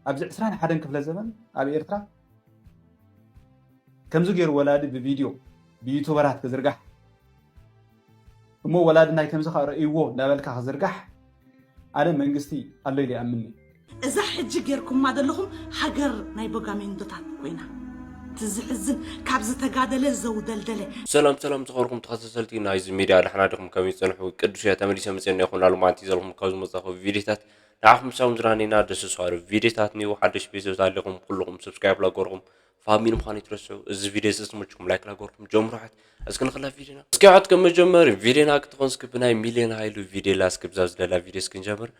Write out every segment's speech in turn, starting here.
ኣብዚ ዕስራን ሓደን ክፍለ ዘመን ኣብ ኤርትራ ከምዚ ገይሩ ወላዲ ብቪድዮ ብዩቱበራት ክዝርጋሕ እሞ ወላዲ ናይ ከምዚ ከዓ ረእይዎ እንዳበልካ ክዝርጋሕ ኣነ መንግስቲ ኣሎ ኢለ ይኣምን። እዛ ሕጂ ጌርኩማ ዘለኹም ሃገር ናይ ቦጋሜንዶታት ኮይና። እቲ ዝሕዝን ካብ ዝተጋደለ ዘውደልደለ። ሰላም ሰላም ዝኸበርኩም ተኸታተልቲ ናይዚ ሚድያ፣ ደሕና ዲኹም? ከመይ ጸንሑ? ቅዱስ እየ ተመሊሰ መጽኤ ይኹን ኣሉ ማንቲ ዘለኹም ካብ ዝመጻኹ ቪዲዮታት ንዓኹም ሳብ ዝራኔና ደስ ዝሰዋሩ ቪዲዮታት ኒው ሓደሽ ቤተሰብ ኣለኹም ኩልኹም ሰብስክራይብ ላገርኩም ፋሚሊ ምዃኑ ይትረስዑ። እዚ ቪዲዮ እዚ ዝመችኩም ላይክ ላገርኩም ጀምሩ። ሓት እስኪ ንኽላ ቪዲዮና እስኪ ሓት ከም መጀመሪ ቪዲዮና ክትኾን እስኪ ብናይ ሚሊዮን ሃይሉ ቪዲዮ ላ እስኪ ብዛ ዝደላ ቪዲዮ እስኪ ንጀምር።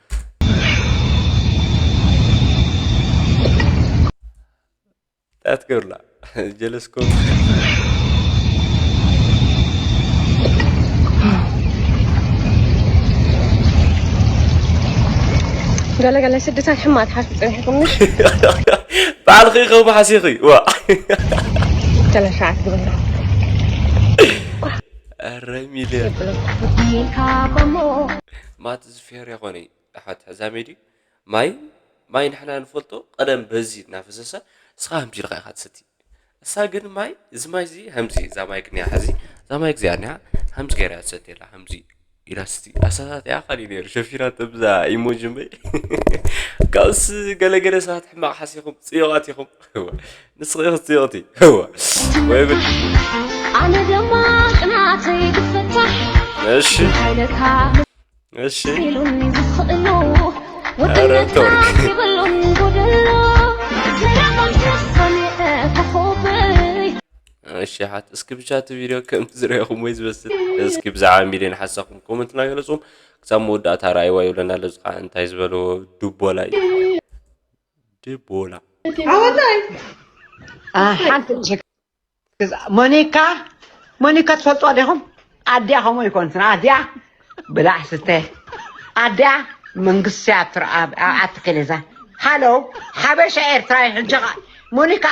ጣት ገብርላ ጀለስኮ ገለ ገለ ስድታት ሕማት ሓስብ ጽኒሕኩም ምሽ ባዕልኺ ከም ሓሲኺ ዋ ተለሻዓት ግበራ ኧረ ሚሊዮን ማት ዝፌር ያኾነ ሓት ሕዛሜ ድዩ ማይ ማይ ንሕና ንፈልጦ ቀደም በዚ እናፈሰሰ እስኻ ከምዚ ኢልካ ኢኻ ትሰቲ እሳ ግን ማይ እዚ ማይ እዚ ከምዚ እዛ ማይ ክንያ ሕዚ እዛ ማይ እግዚኣብያ እኒያ ከምዚ ገይራ ትሰቲ ኣላ ከምዚ ኢላ ስቲ ኣሳታት እያ ካሊ ነይሩ ሸፊና ጥብዛ ኢሞጂ እምበይ ካብስ ገለገለ ሰባት ሕማቕ ሓሲኹም ጽዮቓት ኢኹም ንስኺ ኢኺ ጽዮቕቲ ወይ ብል ኣነ ድማ ቅናተይ ክፍታሕ እሺ ዓይነታ እሺ ኢሉን ዝኽእሉ ኧረ ውድነትና ተወርቂ። ይብሉን ጉድሎ ሰላም ሰሚዐ ኮኾበይ እሺ ሓት እስኪ ብቻ እቲ ቪድዮ ከም ዝረኹም ወይ ዝመስል እስኪ ብዛዕባ ሚሊዮን ሓሳኹም ኮመንትና ገለጹ ክሳብ መወዳእታ ረኣይዋ ይብለና ኣሎ እዚ ከዓ እንታይ ዝበልዎ ድቦላ እዩ ድቦላ ኣወዳይ ሓንቲ ሞኒካ ሞኒካ ትፈልጥዋ ዲኹም? ኣዲኣ ከምኡ ይኮንትን ኣዲኣ ብላዕ ስተ ኣዲኣ መንግስቲ ኣብኣ ትክልዛ ሃሎ ሓበሻ ኤርትራዊ ሕጂ ሞኒካ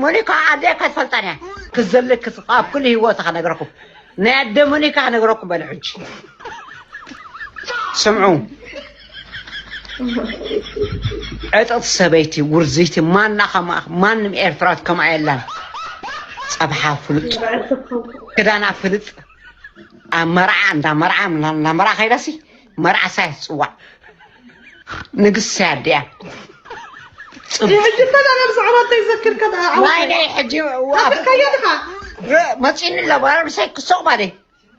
ሞኒካ ኣዲኣ ከትፈልጣን እያ ክትዘልክ ኣብ ኩሉ ህይወታ ከነግረኩም ናይ ኣደ ሞኒካ ከነግረኩም በለ ሕጂ ስምዑ ዕጥቕቲ ሰበይቲ ውርዝይቲ ማና ከማኣ ማንም ኤርትራዊት ከምኣ የላን ጸብሓ ፍሉጥ ክዳና ፍልጥ ኣብ መርዓ እንዳ መርዓ እንዳ መርዓ ከይዳሲ መርዓ ሳይ ትጽዋዕ ንግስቲ ኣዲያ ሕጂ እንተ ናብ ዛዕባ እንተይዘክር ከ ናይ ናይ ሕጂ ኣፍልካዮ ድኻ መፂኒ ኣሎ ባር ምሳይ ክሶቕ ባደይ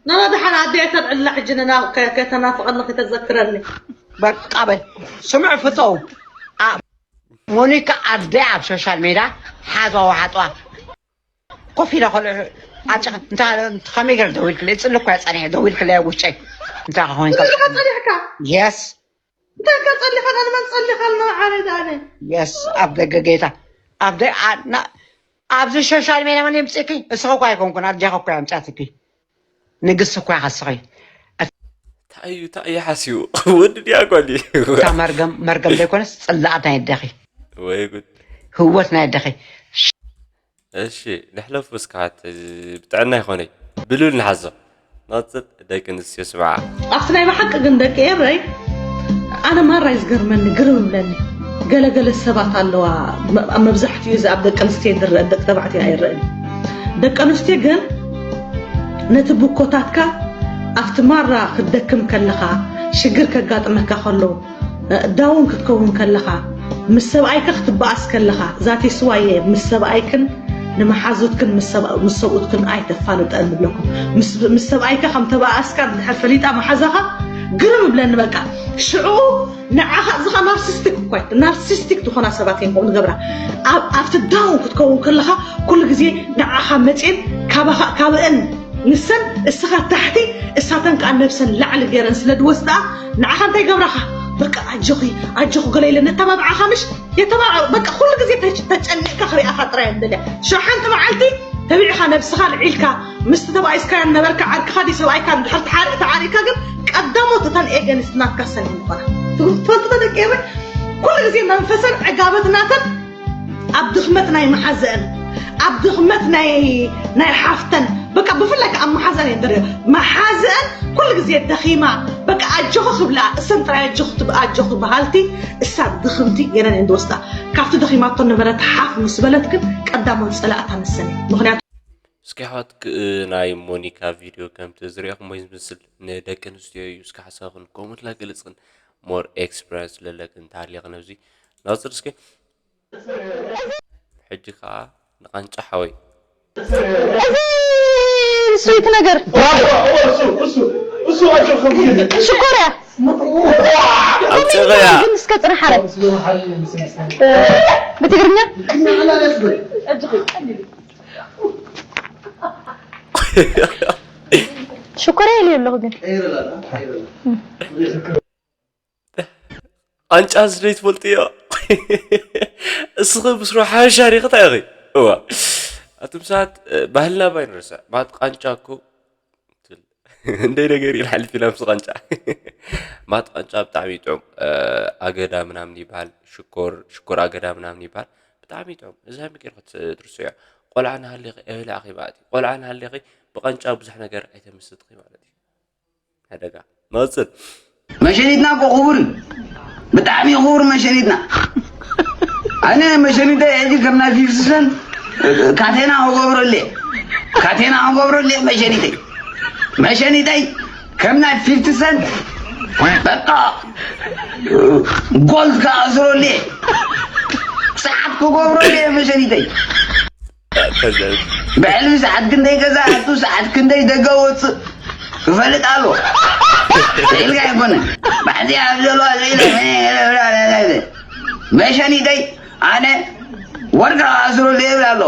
ንመድሓን ኣደይ ተልዕላ ሕጂ ንና ከተናፍቐኒ ከተዘክረኒ በቃ በል ስምዕ ፍፀው ሞኒካ ኣደይ ኣብ ሶሻል ሜዳ ሓዝዋ ወሓጥዋ ኮፍ ኢለ ከልዑ ኣጭ እንታይ ከመይ ገር ደው ኢልክለይ ፅሊ እኮ ፀኒሐ ደው ኢልክለይ ኣብ ውሽጠይ እንታይ ክኾን እንታይ ኢኻ ጸኒሕካ የስ እንታይ ኢኻ ጸሊኻ ንመን ጸሊኻ ኣለና ዓረ ዳነ የስ ኣብ ደገ ጌታ ኣብ ደ- ኣ- ና- ኣብዚ ሶሻል ሜድያ መን የምፅእኪ እስኺ እኳ ኣይኮንኩን ኣጃኺ እኳ ኣምፅኣትኪ ንግስቲ እኳ ከስኺ እንታይ እዩ እንታይ እዩ ሓስዩ ወዲ ድያ ጓል እዩ እታ መርገም መርገም ዘይኮነስ ፅላኣት ናይ ኣደኺ ወይ ጉድ ህወት ናይ ኣደኺ እሺ ንሕለፉ እስካት ብጥዕና ይኾነይ ብሉል ንሓዞ ናፅት ደቂ ኣንስትዮ ስምዓ ኣብቲ ናይ ብሓቂ ግን ደቂ ኤረይ ኣነ ማራ እዩ ዝገርመኒ ግርም ይብለኒ ገለገለ ሰባት ኣለዋ መ- ኣብ መብዛሕትኡ እዚ ኣብ ደቂ ኣንስትዮ ዝረአ ደቂ ተባዕትዮ ኣይረአን ደቂ ኣንስትዮ ግን ነቲ ብኮታትካ ኣብቲ ማራ ክትደክም ከለኻ ሽግር ከጋጥመካ ከሎ ዳውን ክትከውን ከለኻ ምስ ሰብኣይካ ክትበኣስ ከለኻ ዛቴስዋየ ምስ ሰብኣይክን ንመሓዙትክን ምስ ሰብ- ምስ ሰብኡትክን ኣይተፋልጠን ንብለኩም ምስ ምስ ሰብኣይካ ከም ተበኣስካ እንድሕር ፈሊጣ መሓዛኻ ግርም ይብለኒ በቃ ሽዑ ንዓኻ እዚ ኸዓ ናርሲስቲክ እኳ ናርሲስቲክ ዝኾና ሰባት እዮም ከምኡ ዝገብራ ኣብ ኣብቲ ዳውን ክትከውን ከለኻ ኩሉ ግዜ ንዓኻ መፅየን ካባኻ ካብአን ንሰን እስኻ ታሕቲ እሳተን ከዓ ነብሰን ላዕሊ ገይረን ስለ ዝወስዳ ንዓኻ እንታይ ገብራኻ በቃ ኣጆኺ ኣጆኺ ገለ ኢለን ነተባብዓኻ ምሽ የተባብዓ በቃ ኩሉ ግዜ ተጨኒቕካ ክሪኣኻ ጥራይ እየን ደልያ ሸሓንቲ መዓልቲ ተቢዕኻ ነብስኻ ልዒልካ ምስቲ ተባኢስካዮ ነበርካ ዓርክኻ ድዩ ሰብኣይካ እንድሕር ተሓሪቕ ተዓሪቕካ ግን ቀዳሞት እተን ኤገንስት ናትካ ሰን ይኾና ትፈልጥዶ ደቂ ኤረይ ኩሉ ግዜ መንፈሰን ዕጋበት ናተን ኣብ ድኽመት ናይ መሓዘአን ኣብ ድኽመት ናይ ናይ ሓፍተን በቃ ብፍላይ ከዓ መሓዘን እየን ደሪረ። መሓዘን ኩሉ ግዜ ደኺማ፣ በቃ ኣጆኺ ክብላ፣ እሰን ጥራይ ኣጆኺ ትብ-፣ ኣጆኺ በሃልቲ፣ እሳ ድኽምቲ ገለን እየን ዝወስዳ። ካብቲ ደኺማቶ ነበረት ሓፍ ምስ በለት ግን ቀዳሞት ጸላእታ ንሰን እየን። ምኽንያቱ እስኪ ኣሕዋት፣ ክ-፣ ናይ ሞኒካ ቪድዮ ከምቲ ዝሪእኹሞ እዩ ዝመስል። ንደቂ ኣንስትዮ እዩ፣ እስኪ ሓሳብክን ኮመንት ላይ ግልጽክን፣ ሞር ኤክስፕረስ ለለክን እንተሃልየኽን ኣብዚ ናውፅር እስኪ። ሕጂ ከዓ ንቃንጫ ሓወይ። እዚ ስዊት ነገር ሽኮርያ ኣምፅእያ። ግን እስከ ፅንሓረ ብትግርኛ ሽኮርያ ኢሉ ኣለኹ ግን ቃንጫ ስለ ትፈልጥዮ። እስኺ ምስ ሩሓ ሻሪኽታ ኢኺ። እዋ። ኣቱም ሰባት፣ እ፣ ባህልና ባይ ንርስዕ። ማት ቃንጫ እኮ ትብል። እንደይ ነገር ኢል ሓሊፍ ኢላ ምስ ቃንጫ። ማት ቃንጫ ብጣዕሚ እዩ ጥዑም። እ፣ ኣገዳ ምናምን ይበሃል። ሽኮር፣ ሽኮር ኣገዳ ምናምን ይበሃል። ብጣዕሚ እዩ ጥዑም። እዛ ሚጌር ክትርስዮ። ቆልዓ ናሃለኺ ኣይብላዕኺ ባእቲ። ቆልዓ ናሃለኺ ብቃንጫ ብዙሕ ነገር ኣይተምስትኺ ማለት እዩ። ሓደጋ። ንቐጽል። መሸኒትና እኮ ክቡር እዩ። ብጣዕሚ ክቡር መሸኒትና። ኣነ መሸኒተይ ሕጂ ከም ናይ ፊፍቲ ሰንት ካቴና ክገብረሉ እየ። ካቴና ክገብረሉ እየ መሸኒተይ። መሸኒተይ ከም ናይ ፊፍቲ ሰንት በቃ ጎልድ ክኣስረሉ እየ። ሰዓት ክገብረሉ እየ መሸኒተይ። ብሕልሚ ሰዓት ክንደይ ገዛ ኣቱ፣ ሰዓት ክንደይ ደገ ወፅእ ክፈልጥ ኣሎ። ኢልካ ኣይኮነን። ባዕዚ ኣብ ዘለዋ ኢለ መሸኒተይ ኣነ ወርቂ ኣስሩሉ ይብል ኣሎ።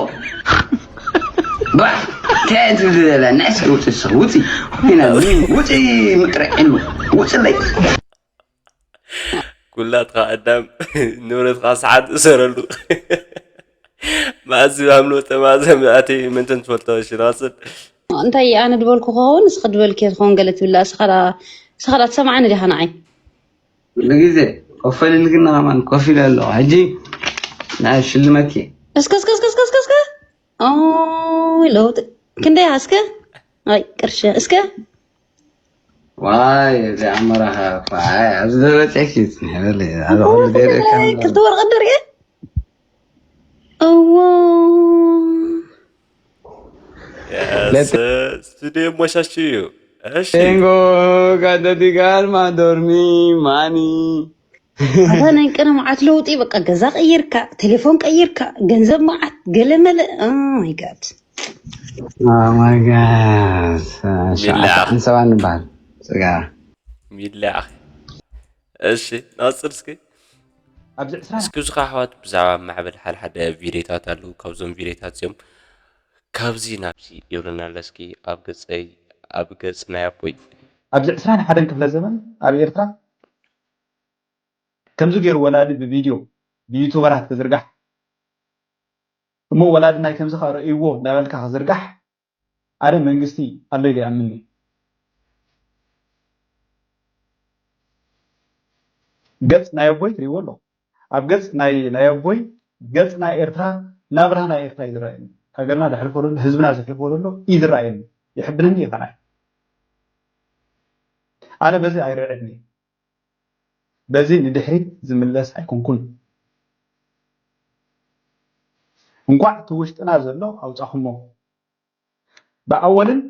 ባህ፣ እንታይ ትብል ዘላ? ንዕስ ውፂ፣ ውፂ፣ ውፂ፣ ውፂ፣ ምጥርዕ ኢሉ፣ ውፅለይ። ኩላትኻ ኣዳም ንብረትኻ ሰዓት እሰረሉ። መኣዝ ሃምሎ ተማዘ መኣተይ ምንትን ትፈልጦ ሽናጽን። እንታይ ኣነ ድበልኩ ክኸውን፣ ንስኺ ድበልክዮ ትኸውን ገለ ትብላ፣ ንስኻ ደኣ፣ ንስኻ ደኣ ትሰምዓኒ ዲኻ ንዓይ? ኩሉ ግዜ ኮፍ ኢልልክና ከማን ኮፍ ኢለ ኣለኹ። ሕጂ ንዓይ ሽልመኪ። እስከ፣ እስከ፣ እስከ፣ እስከ፣ እስከ፣ እስከ። ኦይ፣ ለውጢ። ክንደይ እስከ? ኣይ፣ ቅርሺ። እስከ? ዋይ፣ እዚ ኣመራኻ እኮ፣ ኣይ፣ ኣብዚ ደረጃ ኪት ንሕበል፣ ኣብ ኩሉ ገለ ከም ክልተ ወረቐት ደሪኤ? እዎ። የስ፣ ለጥ- ስቱዲዮ ሞሻሽ እዩ። እሺ። ቴንጎ፣ ካደዲጋል፣ ማዶርሚ፣ ማኒ። ኣታ ናይ ቀነ መዓት ለውጢ፣ በቃ ገዛ ቀይርካ፣ ቴሌፎን ቀይርካ፣ ገንዘብ መዓት፣ ገለመለ። Oh my God። Oh my God። ሚላ። ኣርባዕን ሰባን ንበሃል። ስጋ። ሚላ። እሺ፣ ናጽር እስኪ። ኣብዚ ዕስራ እስኪ ብዙ ኣሕዋት ብዛዕባ ማዕበል ሓደ ሓደ ቪድዮታት ኣለዉ። ካብዞም ቪድዮታት እዚኦም ካብዚ ናብዚ ይብለና ኣሎ። እስኪ ኣብ ገጸይ፣ ኣብ ገጽ ናይ ኣቦይ። ኣብዚ ዕስራን ሓደን ክፍለ ዘመን ኣብ ኤርትራ ከምዚ ገይሩ ወላዲ ብቪድዮ ብዩቱበራት ክዝርጋሕ፣ እሞ ወላዲ ናይ ከምዚ ከ ረእይዎ እንዳበልካ ክዝርጋሕ፣ ኣነ መንግስቲ ኣሎ ኢለ ይኣምን እየ። ገጽ ናይ ኣቦይ ትርእይዎ ኣለኹም። ኣብ ገጽ ናይ፣ ናይ ኣቦይ፣ ገጽ ናይ ኤርትራ፣ ናብራ ናይ ኤርትራ እዩ ዝረኣየኒ። ሃገርና ዘሕልፎ ዘሎ፣ ህዝብና ዘሕልፎ ዘሎ እዩ ዝረኣየኒ። የሕብነኒ እዩ ከኣ። ኣነ በዚ ኣይርዕድን እየ። በዚ ንድሕሪት ዝምለስ ኣይኮንኩን። እንቋዕ እቲ ውሽጥና ዘሎ ኣውጻኹሞ። ብኣወልን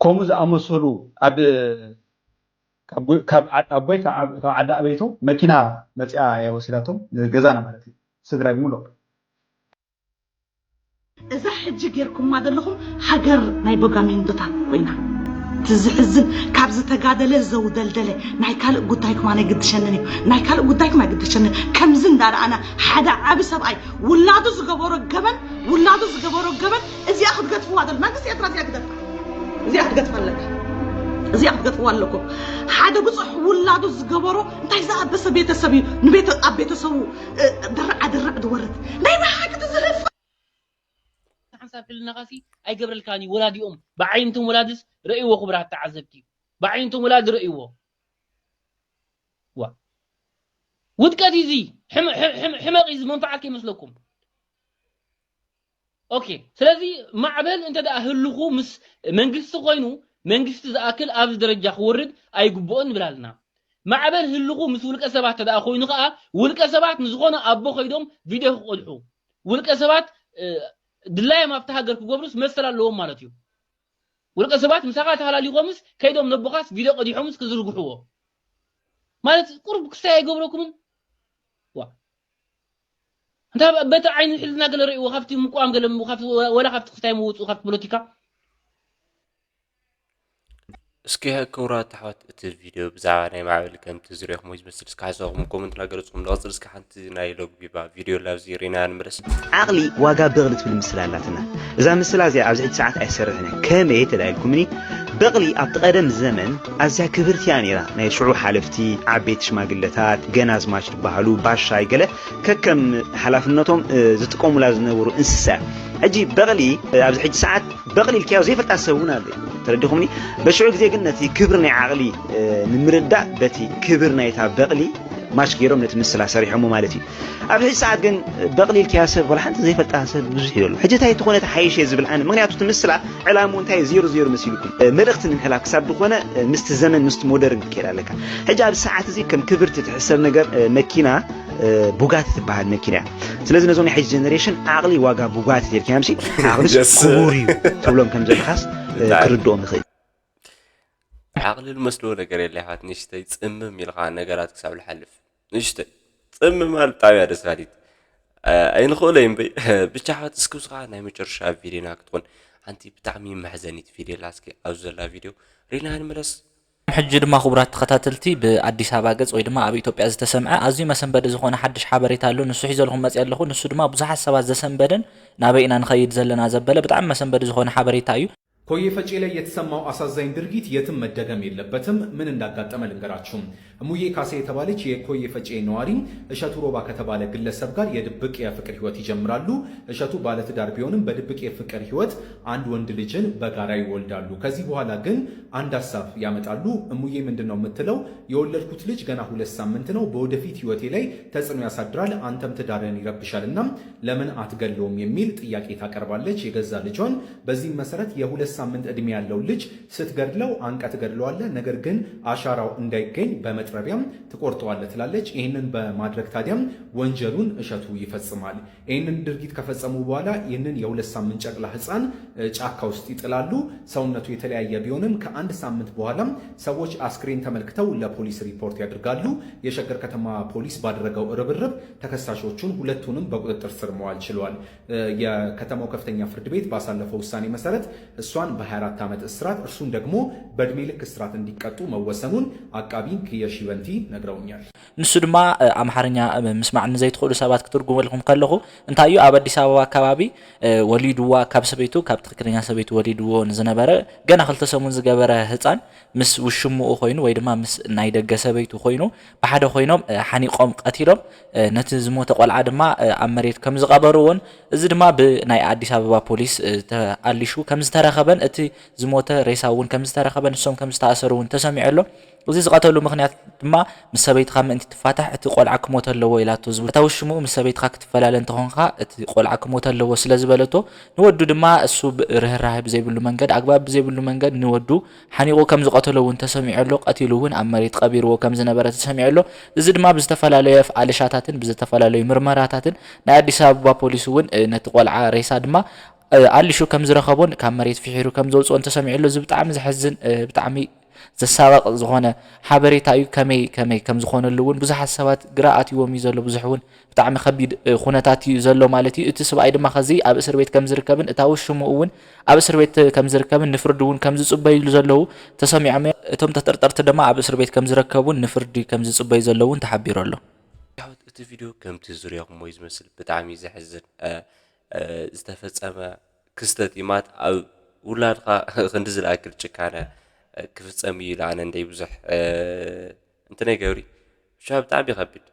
ከምኡ ዝኣመሰሉ ኣብ፣ ካብ፣ ካብ ዓዲ ኣቦይ፣ ካብ፣ ካብ ዓዲ ኣበይቶ መኪና መጺኣ እያ ወሲዳቶም፣ ገዛና ማለት እዩ፣ ስድራይ ብምሉእ። እዛ ሕጂ ጌርኩማ ዘለኹም ሃገር ናይ ቦጋሚንዶታት ኮይና። እቲ ዝሕዝን ካብ ዝተጋደለ ዘውደልደለ ናይ ካልእ ጉዳይኩም ኣነ ግድሸንን እዩ። ናይ ካልእ ጉዳይኩም ኣይግድሸንን። ከምዚ እንዳረኣና ሓደ ዓቢ ሰብኣይ ውላዱ ዝገበሮ ገበን፣ ውላዱ ዝገበሮ ገበን እዚኣ ክትገጥፍዋ ደል-፣ መንግስቲ ኤርትራ እዚኣ ግደፋ። እዚኣ ክትገጥፋ ኣለካ። እዚኣ ክትገጥፍዋ ኣለኩም። ሓደ ብጹሕ ውላዱ ዝገበሮ እንታይ ዝኣበሰ ቤተሰብ እዩ ንቤተ-፣ ኣብ ቤተሰቡ፣ እ፣ ድርዓ ድርዕ ዝወርድ። ናይ ብሓቂ ትዝህፍ ሓንሳብ ሕልናኻሲ ኣይገብረልካን እዩ። ወላዲኦም ብዓይንቶም ወላድስ ረእይዎ፣ ክቡራት ተዓዘብቲ፣ ብዓይንቶም ወላዲ ረእይዎ። ዋ። ውድቀት እዩ እዚ። ሕመ-፣ ሕመ-፣ ሕመ-፣ ሕመቕ እዩ እዚ። መንፍዓት ከይመስለኩም። ኦኬ። ስለዚ ማዕበል እንተ ደኣ ህልኹ ምስ መንግስቲ ኮይኑ፣ መንግስቲ ዝኣክል ኣብዚ ደረጃ ክወርድ ኣይግብኦን ንብል ኣለና። ማዕበል ህልኹ ምስ ውልቀ ሰባት እንተ ደኣ ኮይኑ ከኣ፣ ውልቀ ሰባት ንዝኾነ ኣቦ ከይዶም ቪድዮ ክቐድሑ፣ ውልቀ ሰባት ድላዮም ኣብቲ ሃገር ክገብሩስ መሰል ኣለዎም ማለት እዩ። ውልቀ ሰባት ምሳኻ ተሃላሊኾምስ ከይዶም ነቦኻስ ቪድዮ ቀዲሖምስ ክዝርግሕዎ ማለት ቁሩብ ክስታይ ኣይገብረኩምን? ዋ እንታ በቲ ዓይኒ ሕልና ገለ ርእይዎ፣ ካብቲ ምቋም ገለ፣ ወላ ካብቲ ክስታይ ምውፅኡ ካብቲ ፖለቲካ። እስኪ ክቡራት ኣሕዋት፣ እቲ ቪድዮ ብዛዕባ ናይ ማዕበል ከምቲ ዝሪኦኹም ወይ ዝመስል እስኪ ሓሳብኩም ኮመንት እናገለፅኩም ንቐፅል። እስኪ ሓንቲ ናይ ሎግ ቢባ ቪድዮ ላብዚ ሪና ንምለስ። ዓቕሊ ዋጋ በቕሊ ትብል ምስላ ኣላትና። እዛ ምስላ እዚኣ ኣብዚ ሕጂ ሰዓት ኣይሰርሕን እያ። ከመይ ተዳኢልኩምኒ? በቕሊ ኣብቲ ቀደም ዘመን ኣዝያ ክብርቲ እያ ነይራ። ናይ ሽዑ ሓለፍቲ፣ ዓበይቲ ሽማግለታት፣ ገናዝማች ዝበሃሉ፣ ባሻይ ገለ ከከም ሓላፍነቶም ዝጥቀሙላ ዝነበሩ እንስሳ እያ። ሕጂ በቕሊ ኣብዚ ሕጂ ሰዓት በቕሊ ኢልካዮ ዘይፈልጣ ሰብ እውን ኣሎ። ተረዲኹምኒ? በሽዑ ግዜ ግን ነቲ ክብሪ ናይ ዓቕሊ ንምርዳእ በቲ ክብር ናይታ በቕሊ ማች ገይሮም ነቲ ምስላ ሰሪሖሞ ማለት እዩ። ኣብ ሕጂ ሰዓት ግን በቕሊ ኢልካዮ ሰብ ዋላ ሓንቲ ዘይፈልጣ ሰብ ብዙሕ እዩ ዘሎ። ሕጂ እንታይ ትኾነ ተሓይሸ ዝብል ኣነ፣ ምክንያቱ እቲ ምስላ ዕላሙ እንታይ ዜሮ ዜሮ መሲልኩም መልእኽቲ ንምሕላፍ ክሳብ ዝኾነ ምስቲ ዘመን ምስቲ ሞደርን ክትከይድ ኣለካ። ሕጂ ኣብ ሰዓት እዚ ከም ክብርቲ ትሕሰብ ነገር መኪና ቡጋቲ ትበሃል መኪና እያ። ስለዚ ነዞም ናይ ሕጂ ጀነሬሽን ዓቕሊ ዋጋ ቡጋቲ ተልካዮምሲ ዓቕሊ Yes. ክቡር እዩ ትብሎም ከም ዘለካስ ብጣዕሚ። ክርድኦም ይኽእል። ዓቕሊ ዝመስሎ ነገር የለ ይሓት ንሽተይ ጽምም ኢልካ ነገራት ክሳብ ዝሓልፍ ንሽተይ ጽምም ማለት ብጣዕሚ እያ ደስ ባሊት ኣይንኽእሎ እምበይ ብቻ ሓት እስኪ ውስኻ ናይ መጨረሻ ቪድዮና ክትኾን ሓንቲ ብጣዕሚ መሕዘኒት ቪድዮ ኣላ እስኪ ኣብዚ ዘላ ቪድዮ ሪና ንመለስ ሕጂ ድማ ክቡራት ተኸታተልቲ ብኣዲስ ኣበባ ገጽ ወይ ድማ ኣብ ኢትዮጵያ ዝተሰምዐ ኣዝዩ መሰንበዲ ዝኾነ ሓድሽ ሓበሬታ ኣሎ። ንሱ ሒዘልኩም መፅእ ኣለኹ። ንሱ ድማ ብዙሓት ሰባት ዘሰንበደን ናበይ ኢና ንኸይድ ዘለና ዘበለ ብጣዕሚ መሰንበዲ ዝኾነ ሓበሬታ እዩ። ኮዬ ፈጬ ላይ የተሰማው አሳዛኝ ድርጊት የትም መደገም የለበትም። ምን እንዳጋጠመ ልንገራችሁ። እሙዬ ካሴ የተባለች የኮዬ ፈጬ ነዋሪ እሸቱ ሮባ ከተባለ ግለሰብ ጋር የድብቅ የፍቅር ህይወት ይጀምራሉ። እሸቱ ባለትዳር ቢሆንም በድብቅ የፍቅር ህይወት አንድ ወንድ ልጅን በጋራ ይወልዳሉ። ከዚህ በኋላ ግን አንድ ሀሳብ ያመጣሉ። እሙዬ ምንድን ነው የምትለው? የወለድኩት ልጅ ገና ሁለት ሳምንት ነው፣ በወደፊት ህይወቴ ላይ ተጽዕኖ ያሳድራል፣ አንተም ትዳርህን ይረብሻል እና ለምን አትገለውም የሚል ጥያቄ ታቀርባለች የገዛ ልጇን። በዚህም መሰረት የሁለት ሳምንት እድሜ ያለው ልጅ ስትገድለው አንቀ ትገድለዋለህ፣ ነገር ግን አሻራው እንዳይገኝ በመጥረቢያም ትቆርጠዋለህ ትላለች። ይህንን በማድረግ ታዲያም ወንጀሉን እሸቱ ይፈጽማል። ይህንን ድርጊት ከፈጸሙ በኋላ ይህንን የሁለት ሳምንት ጨቅላ ህፃን ጫካ ውስጥ ይጥላሉ። ሰውነቱ የተለያየ ቢሆንም ከአንድ ሳምንት በኋላም ሰዎች አስክሬን ተመልክተው ለፖሊስ ሪፖርት ያደርጋሉ። የሸገር ከተማ ፖሊስ ባደረገው ርብርብ ተከሳሾቹን ሁለቱንም በቁጥጥር ስር መዋል ችሏል። የከተማው ከፍተኛ ፍርድ ቤት ባሳለፈው ውሳኔ መሰረት እሷን በ24 ዓመት እስራት እርሱን ደግሞ በእድሜ ልክ እስራት እንዲቀጡ መወሰኑን አቃቢ ህግ የሺበንቲ ነግረውኛል። ንሱ ድማ ኣምሓርኛ ምስማዕ ንዘይትኽእሉ ሰባት ክትርጉመልኩም ከለኹ እንታይ እዩ ኣብ ኣዲስ ኣበባ ኣከባቢ ወሊድዋ ካብ ሰበይቱ ካብ ትክክለኛ ሰበይቱ ወሊድዎ ንዝነበረ ገና ክልተ ሰሙን ዝገበረ ህፃን ምስ ውሽምኡ ኮይኑ ወይ ድማ ምስ ናይ ደገ ሰበይቱ ኮይኑ ብሓደ ኮይኖም ሓኒቆም ቀቲሎም ነቲ ዝሞተ ቆልዓ ድማ ኣብ መሬት ከም ዝቐበርዎን እዚ ድማ ብናይ ኣዲስ ኣበባ ፖሊስ ተኣሊሹ ከም ዝተረኸበን እቲ ዝሞተ ሬሳ እውን ከም ዝተረኸበ ንሶም ከም ዝተኣሰሩ እውን ተሰሚዑ ኣሎ። እዚ ዝቐተሉ ምኽንያት ድማ ምስ ሰበይትኻ ምእንቲ ትፋታሕ እቲ ቆልዓ ክሞት ኣለዎ ኢላቶ ዝብል እታ ውሽምኡ ምስ ሰበይትኻ ክትፈላለ እንተኾንካ እቲ ቆልዓ ክሞት ኣለዎ ስለ ዝበለቶ ንወዱ ድማ እሱ ርህራህ ብዘይብሉ መንገድ ኣግባብ ብዘይብሉ መንገድ ንወዱ ሓኒቑ ከም ዝቐተሎ እውን ተሰሚዑ ኣሎ። ቀቲሉ እውን ኣብ መሬት ቀቢርዎ ከም ዝነበረ ተሰሚዑ ኣሎ። እዚ ድማ ብዝተፈላለዩ ኣፍኣልሻታትን ብዝተፈላለዩ ምርመራታትን ናይ ኣዲስ ኣበባ ፖሊስ እውን ነቲ ቆልዓ ሬሳ ድማ ኣሊሹ ከም ዝረኸቦን ካብ መሬት ፍሒሩ ከም ዘውፅኦን ተሰሚዑ ኣሎ። እዚ ብጣዕሚ ዘሕዝን ብጣዕሚ ዘሳቐቕ ዝኾነ ሓበሬታ እዩ። ከመይ ከመይ ከም ዝኾነሉ እውን ብዙሓት ሰባት ግራ ኣትይዎም እዩ ዘሎ። ብዙሕ እውን ብጣዕሚ ከቢድ ኩነታት እዩ ዘሎ ማለት እዩ። እቲ ስብኣይ ድማ ከዚ ኣብ እስር ቤት ከም ዝርከብን እታ ውሽሙ እውን ኣብ እስር ቤት ከም ዝርከብን ንፍርዲ እውን ከም ዝፅበይሉ ዘለዉ ተሰሚዖም እዮም። እቶም ተጠርጠርቲ ድማ ኣብ እስር ቤት ከም ዝረከቡን ንፍርዲ ከም ዝፅበዩ ዘለዉ እውን ተሓቢሩ ኣሎ። እቲ ቪድዮ ከምቲ ዝሪኦኹሞ እዩ ዝመስል። ብጣዕሚ እዩ ዘሕዝን። ዝተፈፀመ ክስተት እዩ ማለት ኣብ ውላድካ ክንዲ ዝለኣክል ጭካነ ክፍፀም እዩ ኢለ ኣነ እንደይ ብዙሕ እንትን ኣይገብሪ ብቻ ብጣዕሚ ከቢድ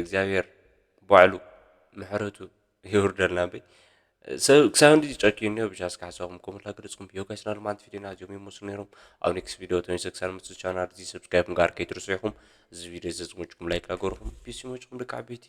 እግዚኣብሔር ባዕሉ ምሕረቱ የውርደልና እምበይ ክሳብ እንዲ ጨኪ እኒኦ ብቻ እስካ ሓሳብኩም ኮመንት ላገለፅኩም ዮጋይስ ናሉ ማንት ቪዲዮና እዚኦም ይመስሉ ነይሮም ኣብ ኔክስት ቪዲዮ ተመልሰ ክሳብ መፅእ ቻናል እዚ ሰብስክራይብ ምግባር ከይትርስዑ ኢኹም እዚ ቪዲዮ ዘዝመጭኩም ላይክ ላገርኹም ፒስ ይመጭኩም ደቂ ዓበይቲ